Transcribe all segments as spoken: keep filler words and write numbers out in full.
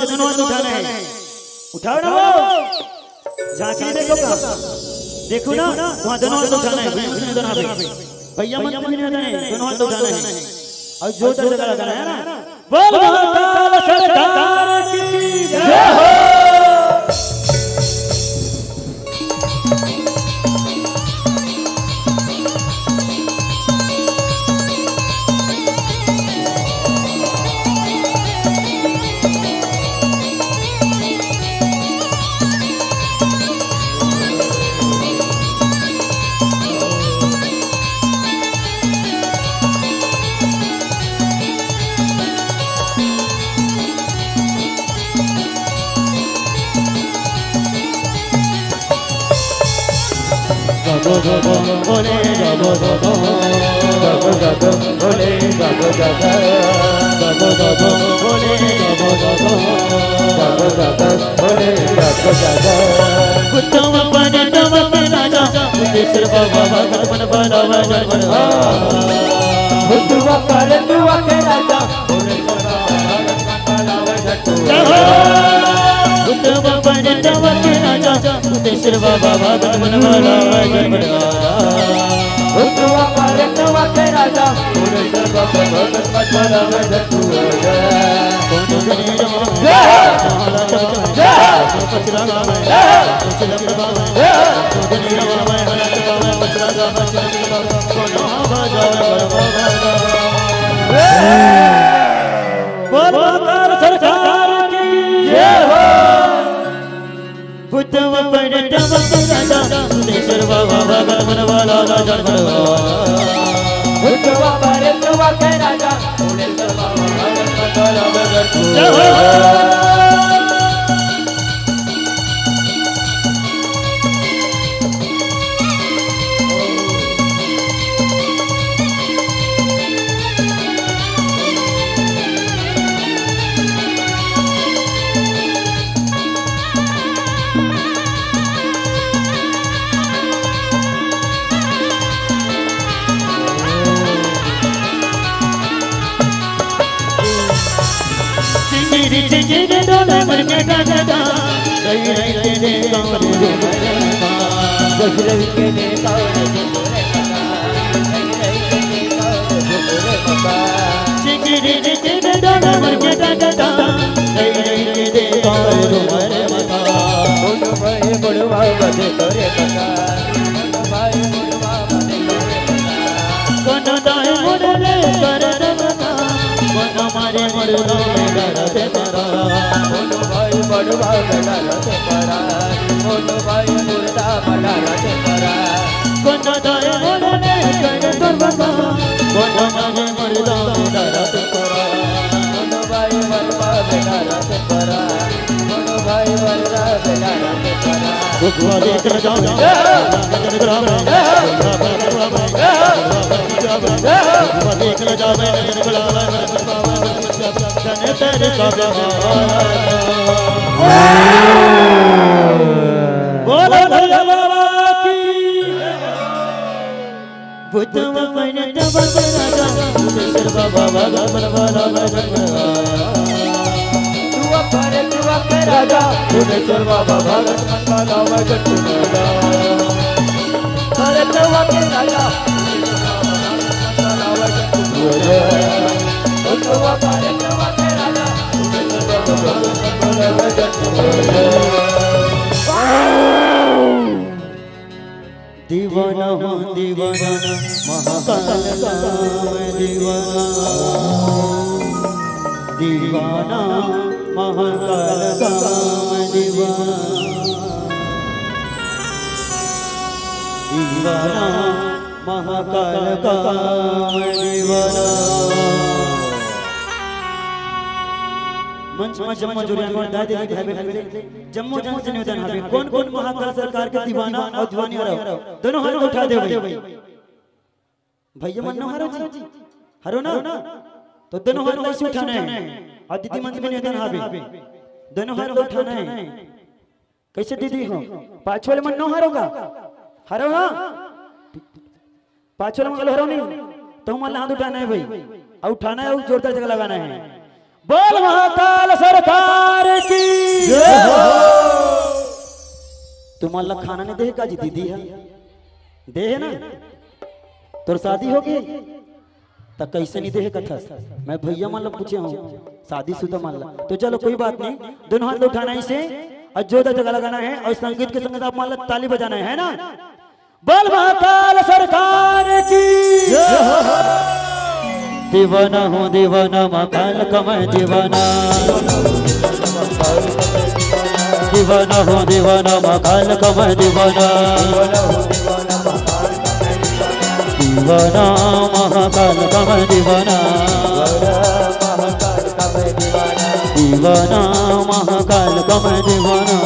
दोनों हाथ उठाना है। उठाओ ना वो। झांकी देखो का। देखो ना, वहाँ दोनों हाथ उठाना है। भैया मन को भी नहीं उठाना है, दोनों हाथ उठाना है। और जोरदार जगह लगाना है ना। बोल महाकाल सरकार की जय हो। उत्तम अपन तम के राजा, सिद्धेश्वर बाबा भगत मन बाला वैजन मन। भूतवा परतवा के राजा, भुवनेश्वर बाबा भगत मन बाला वैजन। जय हो। भूतवा परतवा के राजा, भूतेश्वर बाबा भगत मन बाला वैजन मन। भूतवा परतवा के राजा, भुवनेश्वर बाबा भगत मन बाला वैजन। जय हो। जय हो। बोल महाकाल सरकार की जय हो। भूतवा परतवा के राजा, भुवनेश्वर बाबा भगत मन बाला वैजन मन। भूतवा परतवा के राजा, भुवनेश्वर बाबा भगत मन बाला वैजन। जय हो। कोनो दाई मोर ले कर देवता, कोनो मारे मोर दाई डर देवता। कोनो भाई बड़वा डर देवता, कोनो भाई मुर्दा डर देवता। कोनो दाई मोर ले कर देवता, कोनो मारे मोर दाई डर देवता। कोनो भाई बड़वा डर देवता। बोलो भैया बाबा की। भूतवा परतवा के राजा, भुवनेश्वर बाबा भगत मन बाला वैजन मन। भूतवा परतवा के राजा, भुवनेश्वर बाबा भगत मन बाला वैजन मन। परतवा के राजा, भुवनेश्वर बाबा भगत मन बाला वैजन मन। भूतवा परतवा के राजा, भुवनेश्वर बाबा भगत मन बाला वैजन मन। दीवाना हो दीवाना, महाकाल का मैं दीवाना। दीवाना, महाकाल का मैं दीवाना। दीवाना, महाकाल का मैं दीवाना। मंच में जम्मो जुरिया मन, दाई दीदी, भाई बहन, जम्मो जन से निवेदन हवे, कोन कोन महाकाल सरकार के दीवाना अउ दीवानी हरव, दोनों हाथ उठा दे भाई। भैया मन नो हरो जी, हरो ना? तो दोनों हाथ ऐसे उठाना है। अउ दीदी मन से निवेदन हवे, दोनों हाथ उठाना है। कैसे दीदी हो? पाछू वाले मन नो हरो का? हरो ना? पाछू वाले मन हरो नहीं? तो मन हाथ उठाना है भाई, अउ उठाना है, अउ जोरदार जगह लगाना है। बोल महाकाल सरकार तुमन ला खाना नहीं देहे का जी दीदी ह? देहे ना? तोर शादी होगे? त कइसे नहीं देहे कथस? मैं भइया मन ला पूछे हंव, शादीशुदा मन ला। तो चलो कोई बात नहीं, दोनों हाथ उठाना हे अउ जोरदार जगह लगाना हे अउ संगीत के संग आप मन ला ताली बजाना हे, है ना? बोल महाकाल सरकार की। दीवाना हूँ दीवाना, महाकाल का मैं दीवाना। दीवाना हूँ दीवाना, महाकाल का मैं दीवाना। दीवाना महाकाल का मैं दीवाना। दीवाना महाकाल का मैं दीवाना।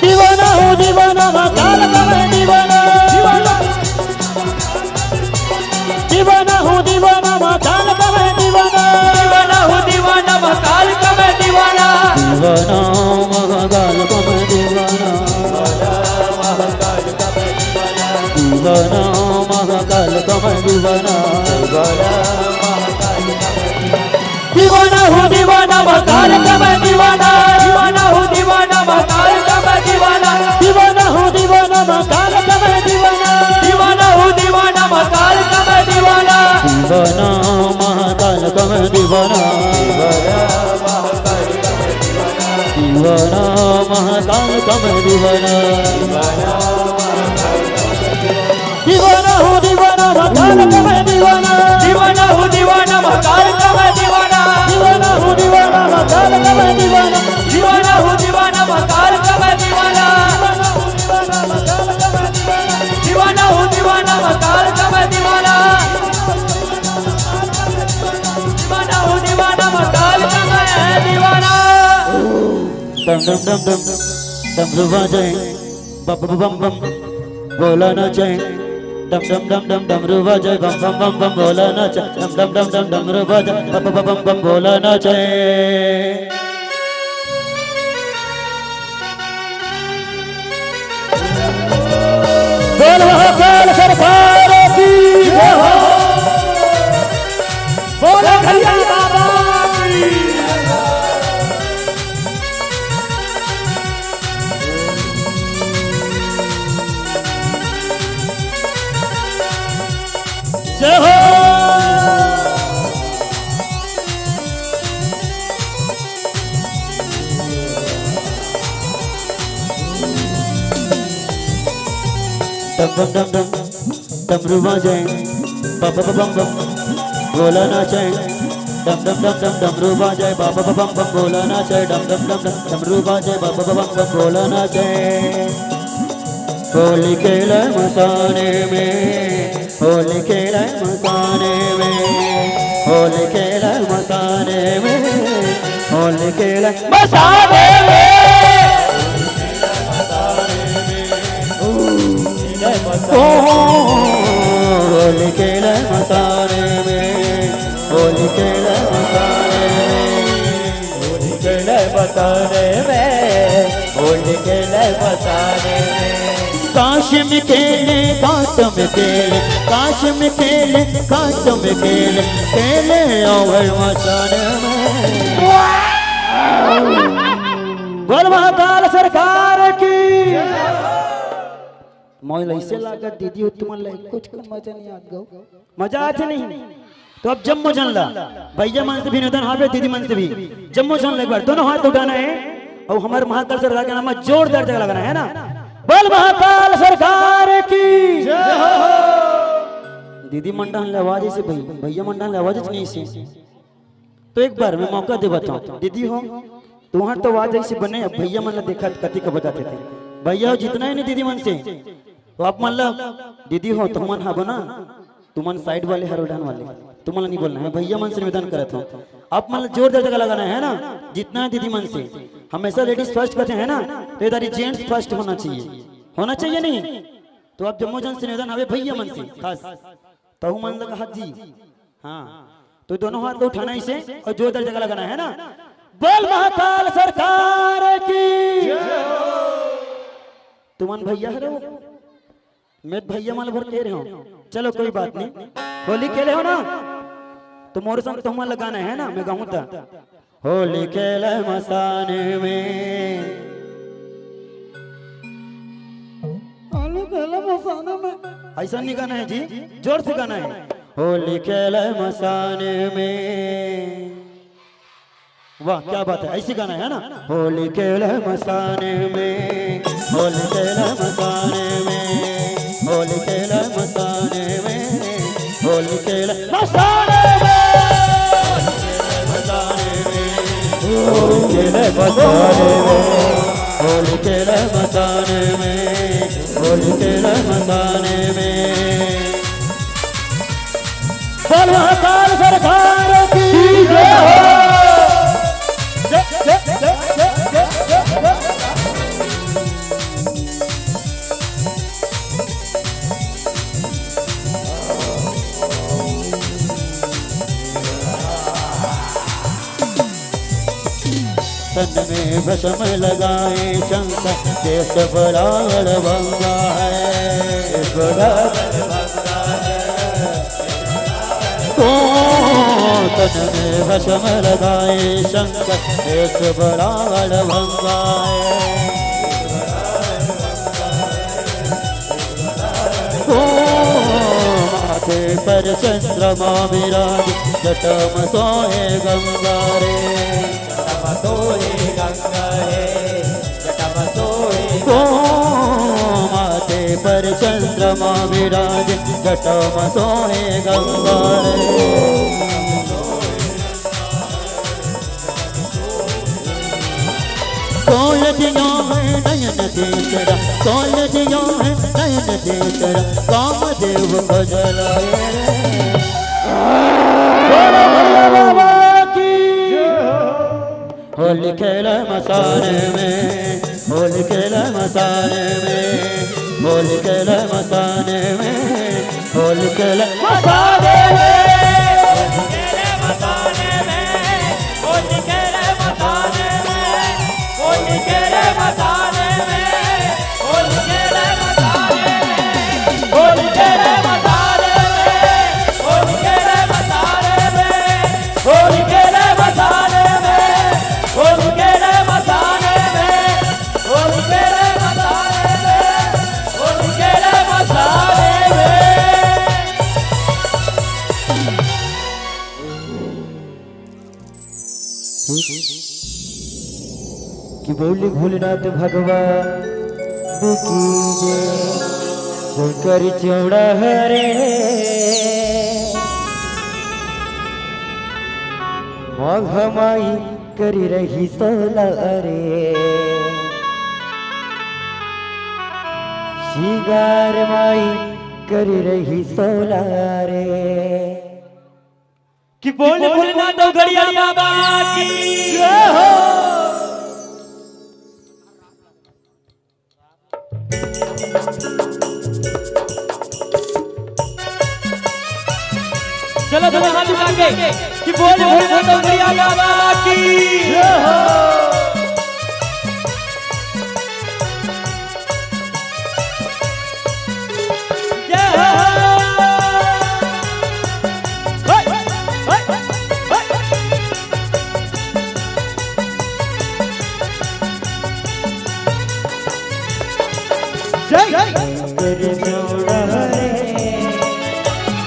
दीवाना हूँ दीवाना, महाकाल का मैं दीवाना। दीवाना हूँ दीवाना, महाकाल का मैं दीवाना। दीवाना हूँ दीवाना, महाकाल का मैं दीवाना। दीवाना महाकाल का मैं दीवाना। दीवाना महाकाल का मैं दीवाना। दीवाना हूँ दीवाना, महाकाल का मैं दीवाना। दीवाना हूँ दीवाना, महाकाल का मैं दीवाना। दीवाना हूँ दीवाना, महाकाल का मैं दीवाना। दीवाना हूँ दीवाना, महाकाल का मैं दीवाना। दीवाना महाकाल का मैं दीवाना। दीवाना महाकाल का मैं दीवाना। दीवाना हूँ दीवाना, महाकाल का मैं दीवाना। दीवाना हूँ दीवाना, महाकाल का मैं दीवाना। दीवाना हूँ दीवाना, महाकाल का मैं दीवाना। दीवाना हूँ दीवाना, महाकाल का मैं दीवाना। दीवाना हूँ दीवाना, महाकाल का मैं दीवाना। दीवाना हूँ दीवाना, महाकाल का मैं दीवाना। डम डम डम डम डमरू बाजे, बम बम बम बम बोला नाचे। डम डम डम डम डमरू बाजे, बम बम बम बम बोला नाचे। डम डम डम डम डमरू बाजे, बम बम बम बम बोला नाचे। बोल महाकाल सरकार की जय हो। बोलो भैया बाबा की। जय हो। डम डम डम डम डमरू बाजे, बम बम बम बम बोला नाचे। डम डम डम डम डमरू बाजे, बम बम बम बम बोला नाचे। डम डम डम डम डमरू बाजे, बम बम बम बम बोला नाचे। होली खेले मसाने में, होली खेले मसाने में, होली खेले मसाने में, होली खेले मसाने में। ओ, होली खेले मसाने में, होली खेले मसाने में। होली खेले मसाने में, होली खेले मसाने में। काश में खेले, काश में खेले, काश में खेले, काश में खेले, खेले अवल मसाने में। बोल महाकाल सरकार की। मोला अइसे लागत दीदी हो तुमन ला कुछ कम मजा नहीं आत गो। मजा आथे नहीं? तो अब जम्मो झन ला, भैया मन से भी निवेदन हावे, दीदी मन से भी, जम्मो झन ला एक बार दोनों हाथ उठाना हे अउ हमर महाकाल सरकार के नाम में जोरदार जगह लगाना हे ना। बोल महाकाल सरकार की। दीदी मन डाहन ले आवाज अइसे भई, भैया मन डाहन ले आवाज नहीं अइसे। तो एक बार मैं मौका देवत हंव, दीदी हो, तुंहर तो आवाज अइसे बने, अब भैया मन ला देखत कति का बजाथे ते। भैया हो, जितना हे नहीं दीदी मन से, तो आप मन ला, दीदी हो, तुमन हा बना, तुमन side वाले हर उड़ान वाले, तुमन ला नहीं बोलना हे, भैया मन से निवेदन करत हंव, आप मन ला जोरदार जगह लगाना हे ना, जितना हे दीदी मन से, हमेशा ladies first कहते हैं ना, तो ये दारी gents first होना चाहिए, होना चाहिए नहीं? तो आप जम्मो झन से निवेदन हवे भैया मन से खास, तहु मन ला कहा जी, हाँ, तो दोनों हाथ ला उठाना हे अइसे अउ जोरदार जगह लगाना हे ना। बोल महाकाल सरकार की। तुमन भैया हरो, मैं भैया मन बर कहे रहेंव। चलो कोई बात नहीं, होली खेले हो ना, तो मोर संग तुमन ला गाना हे ना, मैं गाहूं त। होली खेले मसान में। होली खेले मसान में। ऐसा नहीं गाना है जी, जोर से गाना है। होली खेले मसान में। वाह, क्या बात है, ऐसी गाना है ना। होली खेले मसान में, होली खेले मसान में, होली खेले मसान में, होली खेले मसान में, होली खेले मसान में, होली खेले मसान में, होली खेले मसान में। बोल महाकाल सरकार की जय हो। जय, जय, जय। तन में भस्म लगाए शंकर, देश बड़ा अड़बंगा है। बड़ा अड़बंगा है। ओ, तन में भस्म लगाए शंकर, देश बड़ा अड़बंगा है। ओ, माथे पर चंद्रमा विराज, जटा में सोए गंगा रे। जटा में सोए गंगा रे, जटा में सोए ओ, माथे पर चंद्रमा विराज, जटा में सोए गंगा रे। खोल दिया है नयन तीसरा, खोल दिया है नयन तीसरा, कामदेव को जलाए रे। बोलो भैया बाबा की। होली खेले मसान में, होली खेले मसान में, होली खेले मसान में, होली खेले मसान में। कि बोली भोलेनाथ भगवान की जय। शंकर चौड़ा हरे, महामाई करी रही सोला रे, सिंगार माई करी रही सोला रे। कि बोल भोलेनाथ गड़िया बाबा की जय हो। चलो दोनों हाथ उठा के कि बोल भोलेनाथ गड़िया बाबा की जय हो। जय हो। हे, हे, हे। जय। कर जोड़ा रे,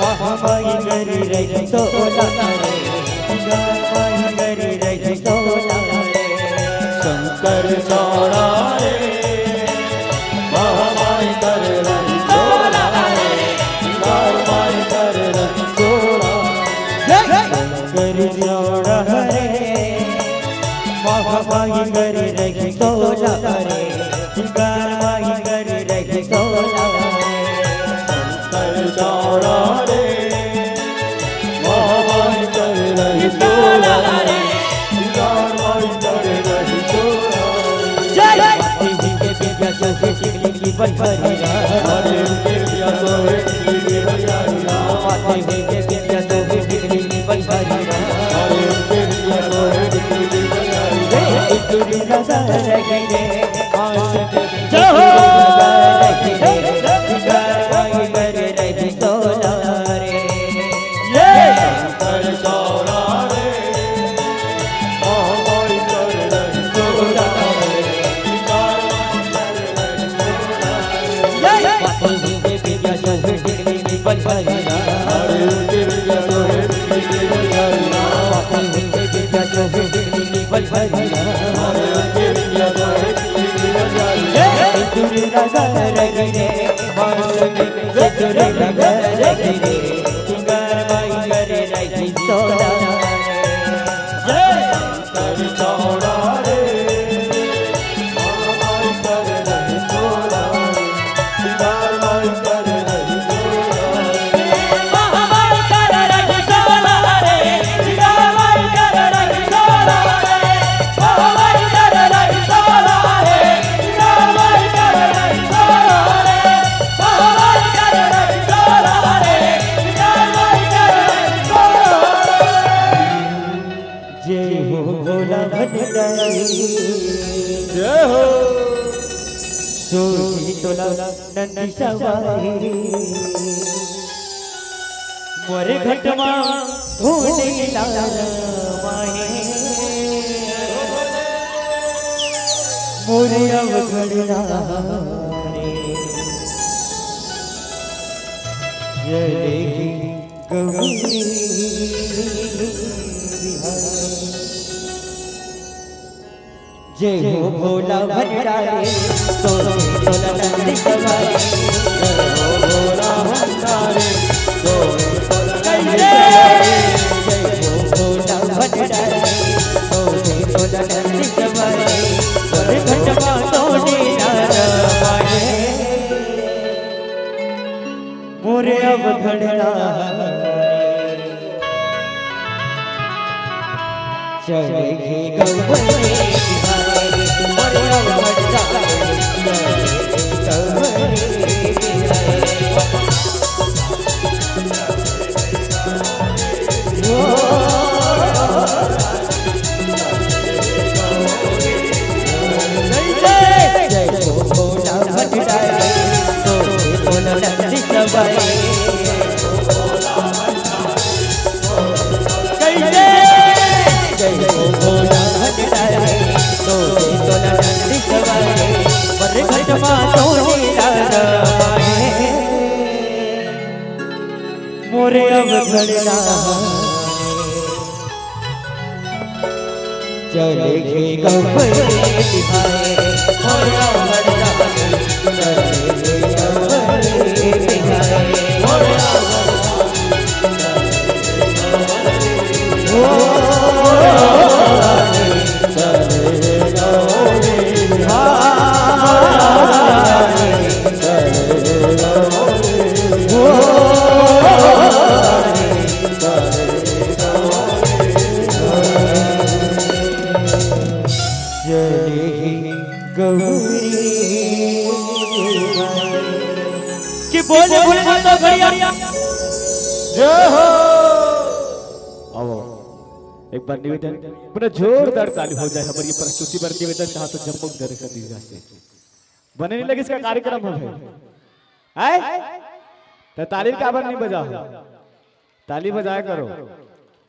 महामाई गरी रही सोला रे, महामाई गरी रही सोला रे। शंकर चौड़ा रे, महामाई कर रही सोला रे, महामाई कर रही सोला। शंकर चौड़ा रे, महामाई कर रही सोला रे, महामाई कर रही सोला रे। शंकर चौड़ा रे, महामाई कर रही सोला रे, महामाई कर रही सोला रे। जय। माथे हुई के बिंदिया सोहे टिकली की बनवारी रा। माथे हुई के बिंदिया सोहे टिकली की बनवारी रा। माथे हुई के बिंदिया सोहे टिकली की बनवारी रा। माथे हुई के बिंदिया सोहे टिकली की बनवारी रा। एक दिन नजर लगी रे, आज जय हो। शंकर चौड़ा रे, महामाई कर रही सोला रे, महामाई कर रही सोला रे। जय हो भोला भंडारी। जय हो। सोही तोला नंदी सवारी। मोरे घटमा धोने लाला माहे। मोरे अवघड़ना रे। जलेगी गौरी बिहारी। जय हो भोला भंडारी, सोहे तोला नंदी सवारी। जय हो भोला भंडारी, सोहे तोला नंदी सवारी। जय हो भोला भंडारी, सोहे तोला नंदी सवारी। तोरे घटवा तोने लाला माहे। मोरे अवघड़ना चले गे गौरी बिहारी, मोरे अवघड़ना चले गे गौरी बिहारी। ओ, जय हो भोला भंडारी, सोहे तोला नंदी सवारी। कैसे? जय हो भोला भंडारी, सोहे तोला नंदी सवारी। मोरे घटमा तोने लाला माहे। मोरे अवघड़ना चले गे गौरी बिहारी। मोरे अवघड़ना चले गे गौरी बिहारी। मोरे अवघड़ना कि बोल भोलेनाथ भैया। जय हो। आओ, एक बार निवेदन, पूरा जोरदार ताली हो जाए हमारी प्रस्तुति पर। निवेदन चाहत हो जम्मो दर्शक दीर्घा से। बने नहीं लगिस का कार्यक्रम हो भाई? आय? तो ताली काबर नहीं बजाओ? ताली बजाया करो।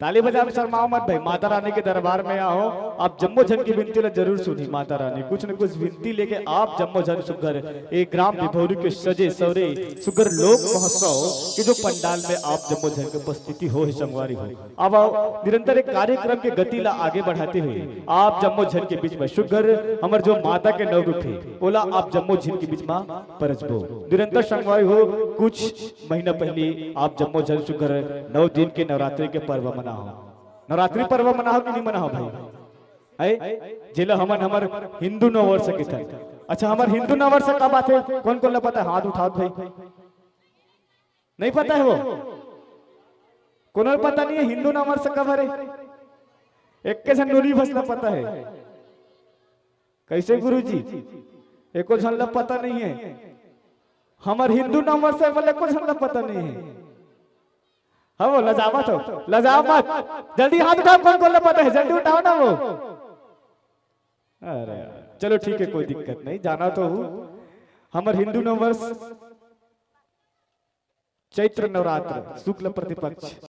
ताली बजाओ, शर्माओ मत भाई। माता रानी के दरबार में आओ, आप जम्मो झन की विनती ला जरूर सुनी। माता रानी कुछ न कुछ विनती लेके आप जम्मो झन सुग्घर, एक ग्राम विभौरी के सजे सवरे सुग्घर लोक महोत्सव के जो पंडाल में आप जम्मो झन के उपस्थिति हो है संगवारी हो। अब आओ, निरंतर एक कार्यक्रम के गति ला आगे बढ़ाते हुए आप जम्मो झन के बीच में सुग्घर हमर जो माता के नव रूप है, ओला आप जम्मो झन के बीच में परचबो। निरंतर संगवारी हो, कुछ महीना पहले आप जम्मो झन सुग्घर नौ दिन के नवरात्रि के पर्व मनाओ। नवरात्रि पर्व मनाओ कि नहीं मनाओ भाई? है? जेला हमन हमर हिंदू नववर्ष के थन। अच्छा, हमर हिंदू नववर्ष कब आथे? कौन कौन ला पता है? हाथ उठाओ भाई। नहीं पता है वो? कोनो पता नहीं है हिंदू नववर्ष कब हरे? एक के झन नूरी बस ला पता है। कैसे गुरुजी? एको झन ला पता नहीं है। हमर हिंदू नववर्ष है बोले, एको झन ला पता नहीं है। हाँ, वो लजावत हो, लजाओ मत। जल्दी हाथ उठाओ, कौन कौन ला पता है, जल्दी उठाओ ना वो। अरे चलो ठीक है, कोई दिक्कत नहीं, जाना तो हूँ। हमर हिंदू नववर्ष चैत्र नवरात्र शुक्ल प्रतिपक्ष